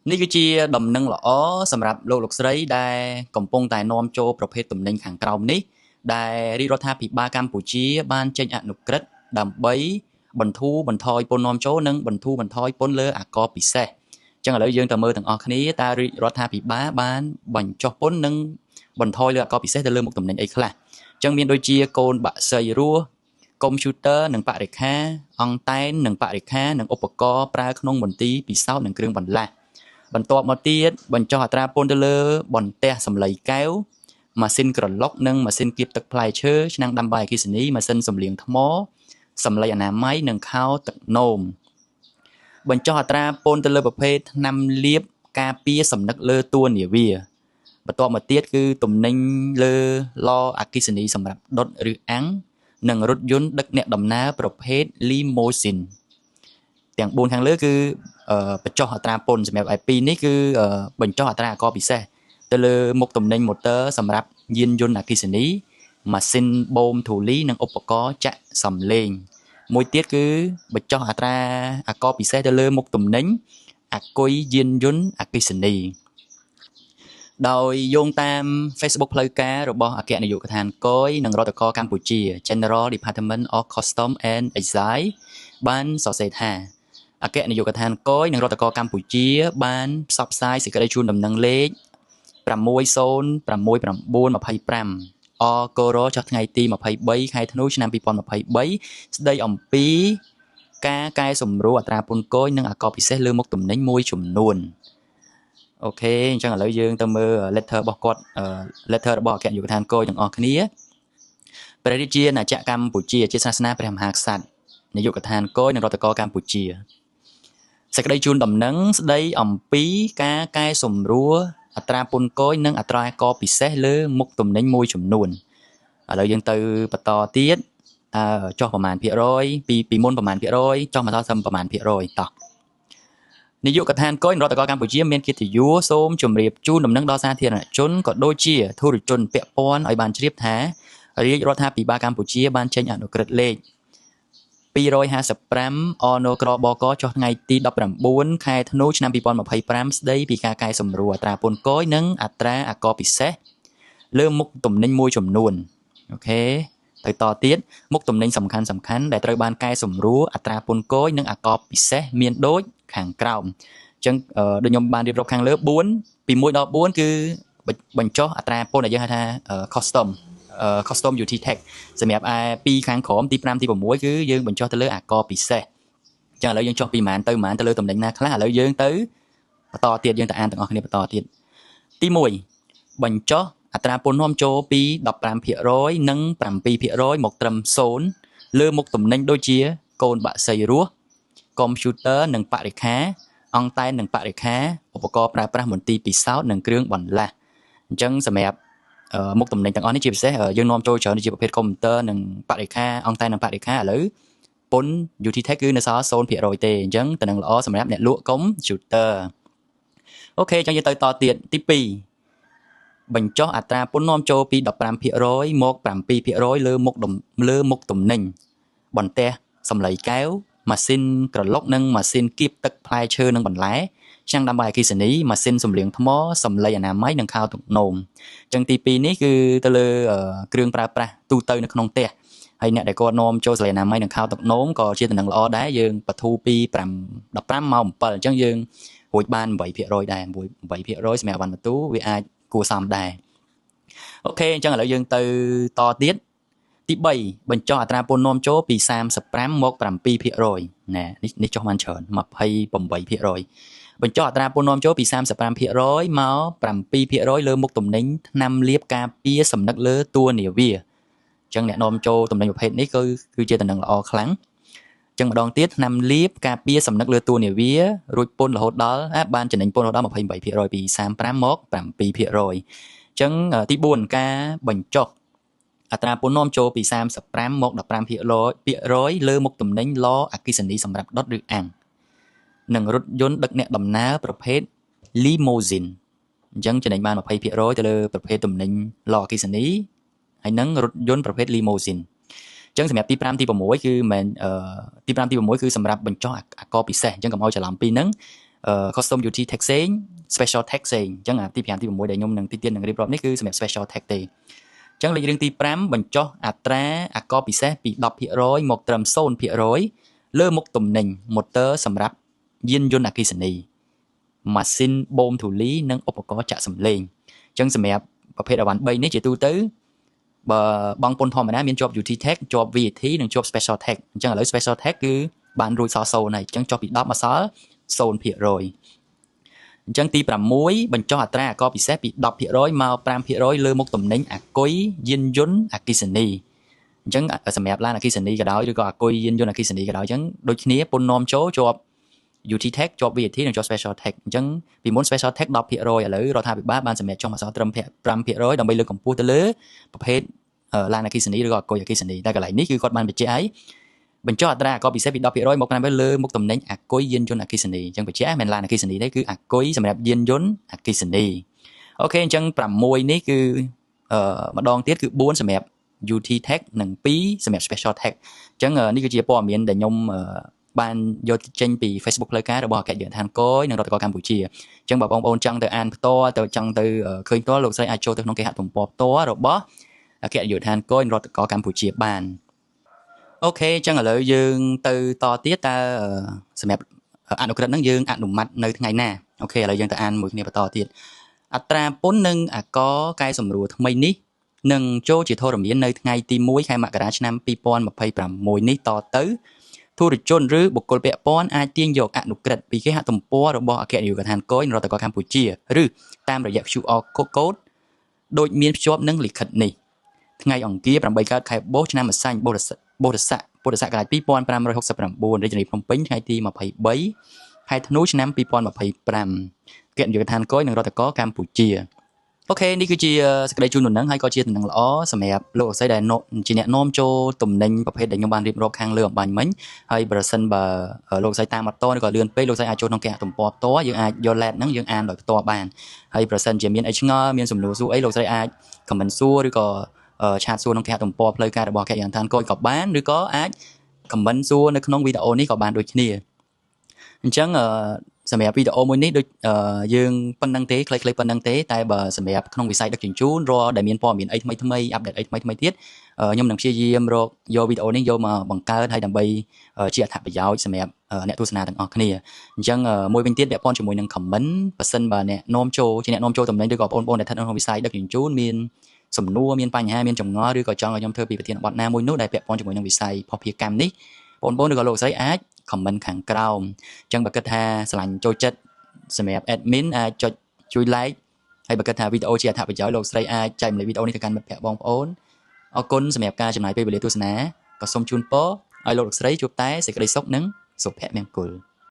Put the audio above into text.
នេះគឺជាដំណឹងល្អសម្រាប់លោកលោកស្រីដែលកំពុងតែនាំចូលប្រភេទទំនិញខាងក្រោមនេះដែលរាជរដ្ឋាភិបាលកម្ពុជាបានចេញអនុក្រឹត្យដើម្បីបន្ធូរបន្ថយពន្ធនាំចូលនិងបន្ធូរបន្ថយពន្ធលើអាករពិសេសអញ្ចឹងឥឡូវយើងទៅមើលទាំងអស់គ្នាតើរាជរដ្ឋាភិបាលបានបញ្ចុះពន្ធនិងបន្ថយលើអាករពិសេសទៅលើមុខទំនិញអីខ្លះអញ្ចឹងមានដូចជាកូនបាក់សីរស់កុំព្យូទ័រនិងបរិក្ខារអង់តែននិងបរិក្ខារនិងឧបករណ៍ប្រើក្នុងមន្ទីរពិសោធន៍និងគ្រឿងបន្លាស់បន្ទាប់មកទៀតបញ្ចុះអត្រាពន្ធទៅលើបន្ទះសំឡីកែវម៉ាស៊ីនក្រឡុកនិងម៉ាស៊ីនគៀបទឹកផ្លែឈើឆ្នាំងដាំបាយអគ្គិសនីម៉ាស៊ីនសំលៀងថ្មសំឡីអនាម័យនិងខោទឹកនោមបញ្ចុះអត្រាពន្ធទៅលើប្រភេទថ្នាំលាបការពារសំណឹកលើតួនាវាបន្ទាប់មកទៀតគឺទំនិញលើឡអគ្គិសនីសម្រាប់ដុតឬអាំងនិងរថយន្តដឹកអ្នកដំណើរប្រភេទ Limousine ទាំង4ខាងលើគឺបញ្ចុះអត្រាពន្ធសម្រាប់ឯ2នេះគឺបញ្ចុះអត្រាអាករពិសេសទៅលើមុខទំនិញម៉ូទ័រសម្រាប់យានយន្តអគ្គិសនីម៉ាស៊ីនបូមធូលីនិងឧបករណ៍ចាក់សំឡេងមួយទៀតគឺបញ្ចុះអត្រាអាករពិសេសទៅលើមុខទំនិញអាគុយយានយន្តអគ្គិសនីដោយយោងតាម Facebook ផ្លូវការរបស់អគ្គនាយកដ្ឋានគយនិងរដ្ឋាករកម្ពុជា General Department of Custom and Excise បានសរសេរថាអគ្គនាយកដ្ឋានគយនិងរដ្ឋាករកម្ពុជាបានផ្សព្វផ្សាយសេចក្តីជូនដំណឹងលេខ606925អករចុះថ្ងៃទី23ខែធ្នូឆ្នាំ2023ស្តីអំពីការកែសម្រួលអត្រាពន្ធគយនិងអាករពិសេសលើមុខទំនិញមួយចំនួន OK អញ្ចឹងឥឡូវយើងទៅមើល letter របស់គាត់ letter របស់អគ្គនាយកដ្ឋានគយទាំងអស់គ្នាព្រះរាជាណាចក្រកម្ពុជាជាសាសនាព្រះមហាក្សត្រនាយកដ្ឋានគយនិងរដ្ឋាករកម្ពុជាសេចក្តីជូនដំណឹងស្តីអំពីការកែសម្រួលអត្រាពន្ធគយនិងអត្រាអាករពិសេសលើមុខទំនិញមួយចំនួនឥឡូវយើងទៅបន្តទៀតតើចុះប្រមាណភាគរយពីមុនប្រមាណភាគរយចុះមកដល់សឹមប្រមាណភាគរយតោះនាយកដ្ឋានគយរដ្ឋាករកម្ពុជាមានកិត្តិយសសូមជម្រាបជូនដំណឹងដល់សាធារណជនក៏ដូចជាធុរជនពាក់ព័ន្ធឲ្យបានជ្រាបថារាជរដ្ឋាភិបាលកម្ពុជាបានចេញអនុក្រឹត្យលេខ255អនក្របកចុះថ្ងៃទី19ខែធ្នូឆ្នាំ2025ស្តីពីការកែសម្រួលអត្រាពន្ធគយនិងអត្រាអាករពិសេសលើមុខទំនិញមួយចំនួន OK ទៅតទៀតមុខទំនិញសំខាន់សំខាន់ដែលត្រូវបានកែសម្រួលអត្រាពន្ធគយនិងអាករពិសេសមានដូចខាងក្រោមអញ្ចឹងដូចខ្ញុំបានរៀបរាប់ខាងលើ4ពី1ដល់4គឺបញ្ចុះអត្រាពន្ធដែលយើងហៅថា custom duty tax សម្រាប់ឯ2ខាងក្រោមទី5ទី6គឺយើងបញ្ចុះទៅលើអាករពិសេសអញ្ចឹងឥឡូវយើងចុះពីប៉ុន្មានទៅប៉ុន្មានទៅលើតំណែងណាខ្លះឥឡូវយើងទៅបន្តទៀតយើងទៅអានទាំងអស់គ្នាបន្តទៀតទី1បញ្ចុះអត្រាពន្ធនាំចូលពី15%និង7%មកត្រឹម0លើមុខទំនិញដូចជាកូនបាក់សីរស់កុំព្យូទ័រនិងបរិក្ខារអង់តែននិងបរិក្ខារឧបករណ៍ប្រើប្រាស់មន្ទីរពិសោធន៍និងគ្រឿងបន្លាស់អញ្ចឹងសម្រាប់មុខទំនិញទាំងអស់នេះជាពិសេសយើងនាំចូលច្រើនជាប្រភេទកុំព្យូទ័រនិងបរិក្ខារអង់តែននិងបរិក្ខារឥឡូវពន្ធ duty tax គឺនៅសល់0%ទេអញ្ចឹងតំណឹងល្អសម្រាប់អ្នកលក់កុំព្យូទ័រ OK អញ្ចឹងយើងទៅតទៀតទី2បញ្ចុះអត្រាពន្ធនាំចូលពី15%មក7%លើមុខទំនិញបន្ទះសំឡីកែវម៉ាស៊ីនក្រឡុកនិងម៉ាស៊ីនគៀបទឹកផ្លែឈើនិងបន្លែឆ្នាំងដាំបាយអគ្គិសនីម៉ាស៊ីនសំលៀងថ្មសំឡីអនាម័យនិងខោទឹកនោមអញ្ចឹងទី2នេះគឺទៅលើគ្រឿងប្រើប្រាស់ទូទៅនៅក្នុងផ្ទះហើយអ្នកដែលគាត់នាំចូលសំឡីអនាម័យនិងខោទឹកនោមក៏ជាតំណែងល្អដែរយើងបធូរពី5 15មក7អញ្ចឹងយើងរួចបាន8%ដែរ8%សម្រាប់វ៉ាន់បន្ទូវាអាចគួរសមដែរ OK អញ្ចឹងឥឡូវយើងទៅតទៀតទី3បញ្ចុះអត្រាពន្ធនាំចូលពី35មក7%ណែនេះចុះបានច្រើន28%បញ្ចុះអត្រាពន្ធនាំចូលពី35%មក7%លើមុខទំនិញថ្នាំលាបការពារសំណឹកលើតួនាវាអញ្ចឹងអ្នកនាំចូលទំនិញប្រភេទនេះគឺជាតំណែងល្អខ្លាំងអញ្ចឹងម្ដងទៀតថ្នាំលាបការពារសំណឹកលើតួនាវារួចពន្ធរហូតដល់បានចំណេញពន្ធរហូតដល់28%ពី35មក7%អញ្ចឹងទី4ការបញ្ចុះអត្រាពន្ធនាំចូលពី35មក15%លើមុខទំនិញឡអគ្គិសនីសម្រាប់ដុតឬអាំងនិងរថយន្តដឹកអ្នកដំណើរប្រភេទ Limousine អញ្ចឹងចំណេញបាន20%ទៅលើប្រភេទទំនិញឡអគ្គិសនីហើយនិងរថយន្តប្រភេទ Limousine អញ្ចឹងសម្រាប់ទី5ទី6គឺមិនទី5ទី6គឺសម្រាប់បញ្ចុះអាករពិសេសអញ្ចឹងកុំឲ្យច្រឡំពីរហ្នឹង custom duty tax ផ្សេង special tax ផ្សេងអញ្ចឹងអាទី5ទី6ដែលខ្ញុំនឹងទីទៀតនឹងរៀបរាប់នេះគឺសម្រាប់ special tax ទេ។អញ្ចឹងលេខរៀងទី5បញ្ចុះអត្រាអាករពិសេសពី10%មកត្រឹម0%លើមុខទំនិញម៉ូទ័រសម្រាប់យានយន្តអគ្គិសនីម៉ាស៊ីនបូមធូលីនិងឧបករណ៍ចាក់សំឡេងអញ្ចឹងសម្រាប់ប្រភេទអីវ៉ាន់3នេះជាទូទៅបើបង់ពន្ធធម្មតាមានជាប់ duty tax ជាប់ VAT និងជាប់ special tax។ អញ្ចឹងឥឡូវ special tax គឺបានរួចសល់0ហើយអញ្ចឹងចុះពី10មកសល់0%។អញ្ចឹងទី6បញ្ចុះអត្រាអាករពិសេសពី10%មក5%លើមុខទំនិញអាគុយយានយន្តអគ្គិសនីអញ្ចឹងសម្រាប់ឡានអគ្គិសនីក៏ដោយឬក៏អាគុយយានយន្តអគ្គិសនីក៏ដោយអញ្ចឹងដូចគ្នាពន្ធនាំចូលជាប់ duty tax ជាប់ VAT និងជាប់ special tax។ អញ្ចឹងពីមុន special tax 10%ឥឡូវរដ្ឋាភិបាលបានសម្រេចចុះមកសល់ត្រឹម5%ដើម្បីលើកកម្ពស់ទៅលើប្រភេទឡានអគ្គិសនីឬក៏អាគុយអគ្គិសនីតែកន្លែងនេះគឺគាត់បានបញ្ជាក់ឲ្យបញ្ចុះអត្រាអាករពិសេសពី10%មក5%លើមុខទំនិញអាគុយយានយន្តអគ្គិសនីអញ្ចឹងបញ្ជាក់មិនមែនឡានអគ្គិសនីទេគឺអាគុយសម្រាប់យានយន្តអគ្គិសនីOK អញ្ចឹង6នេះគឺអឺម្ដងទៀតគឺ4សម្រាប់ duty tax និង2សម្រាប់ special tax។ អញ្ចឹងនេះគឺជាព័ត៌មានដែលខ្ញុំបានយកចេញពី Facebook ផ្លូវការរបស់អគ្គនាយកដ្ឋានគយនិងរដ្ឋាករកម្ពុជាអញ្ចឹងបើបងប្អូនចង់ទៅអានផ្ទាល់ទៅចង់ទៅឃើញផ្ទាល់លោកស្រីអាចចូលទៅក្នុងគេហទំព័រផ្ទាល់របស់អគ្គនាយកដ្ឋានគយនិងរដ្ឋាករកម្ពុជាបាន។ OK អញ្ចឹងឥឡូវយើងទៅតទៀតតើសម្រាប់អនុក្រឹត្យហ្នឹងយើងអនុម័តនៅថ្ងៃណាOK ឥឡូវយើងទៅអានមួយគ្នាបន្តទៀតអត្រាពន្ធនិងអាករកែសម្រួលថ្មីនេះនឹងចូលជាធរមាននៅថ្ងៃទី1ខែមករាឆ្នាំ2026នេះតទៅធុរជនឬបុគ្គលពាក់ព័ន្ធអាចទាញយកអនុក្រឹត្យពីគេហទំព័ររបស់អគ្គនាយកដ្ឋានគយរដ្ឋាករកម្ពុជាឬតាមរយៈ QR code ដូចមានភ្ជាប់នឹងលិខិតនេះថ្ងៃអង្គារ8កើតខែបុស្សឆ្នាំម្សាញ់បុរសបុរស័កពុទ្ធសករាជ2569រាជធានីភ្នំពេញថ្ងៃទី23ខែធ្នូឆ្នាំ2025អគ្គនាយកដ្ឋានគយនិងរដ្ឋាករកម្ពុជាOK នេះគឺជាសេចក្តីជូនដំណឹងហើយក៏ជាដំណឹងល្អសម្រាប់លោកអស្រីដែលជាអ្នកនាំចូលទំនិញប្រភេទដែលខ្ញុំបានរៀបរាប់ខាងលើអម្បាញ់មិញហើយប្រសិនបើលោកស្រីតាមអត់តឬក៏លឿនពេកលោកស្រីអាចចូលក្នុងគេហទំព័រផ្ទាល់យើងអាចយក លេខ ហ្នឹងយើងអានដោយផ្ទាល់បានហើយប្រសិនជាមានអីឆ្ងល់មានសំណួរសួរអីលោកស្រីអាច comment សួរឬក៏chat សួរក្នុងគេហទំព័រផ្លូវការរបស់អគ្គនាយកដ្ឋានគយក៏បានឬក៏អាច comment សួរនៅក្នុងវីដេអូនេះក៏បានដូចគ្នាអញ្ចឹងសម្រាប់វីដេអូមួយនេះដូចយើងប៉ុណ្្នឹងទេខ្លីៗប៉ុណ្្នឹងទេតែបើសម្រាប់ក្នុងវិស័យដឹកជញ្ជូនរាល់ដែលមានព័ត៌មានអីថ្មីថ្មីupdate អីថ្មីថ្មីទៀតខ្ញុំនឹងព្យាយាមរកយកវីដេអូនេះយកមកបង្កើតឲ្យដើម្បីជាអត្ថប្រយោជន៍សម្រាប់អ្នកទស្សនាទាំងអស់គ្នាអញ្ចឹងមួយវិញទៀតពាក់ព័ន្ធជាមួយនឹង comment បើសិនបើអ្នកនាំចូលជាអ្នកនាំចូលតំណែងឬក៏បងប្អូនដែលស្ថិតនៅក្នុងវិស័យដឹកជញ្ជូនមានសំណួរមានបញ្ហាមានចម្ងល់ឬក៏ចង់ឲ្យខ្ញុំធ្វើពីប្រធានបទណាមួយនោះដែលពាក់ព័ន្ធជាមួយនឹងវិស័យភស្តុភារកម្មនេះបងប្អូនឬក៏លោកស្រីអាច comment ខាងក្រោមអញ្ចឹងបើគិតថាស្រឡាញ់ចូលចិត្តសម្រាប់ admin អាចចុចជួយ like ហើយបើគិតថាវីដេអូជាអត្ថប្រយោជន៍លោកស្រីអាចចែករំលែកវីដេអូនេះទៅកាន់មិត្តភ័ក្តិបងប្អូនអរគុណសម្រាប់ការចំណាយពេលវេលាទស្សនាក៏សូមជូនពរឲ្យលោកស្រីជួបតែសេចក្តីសុខនិងសុភមង្គល។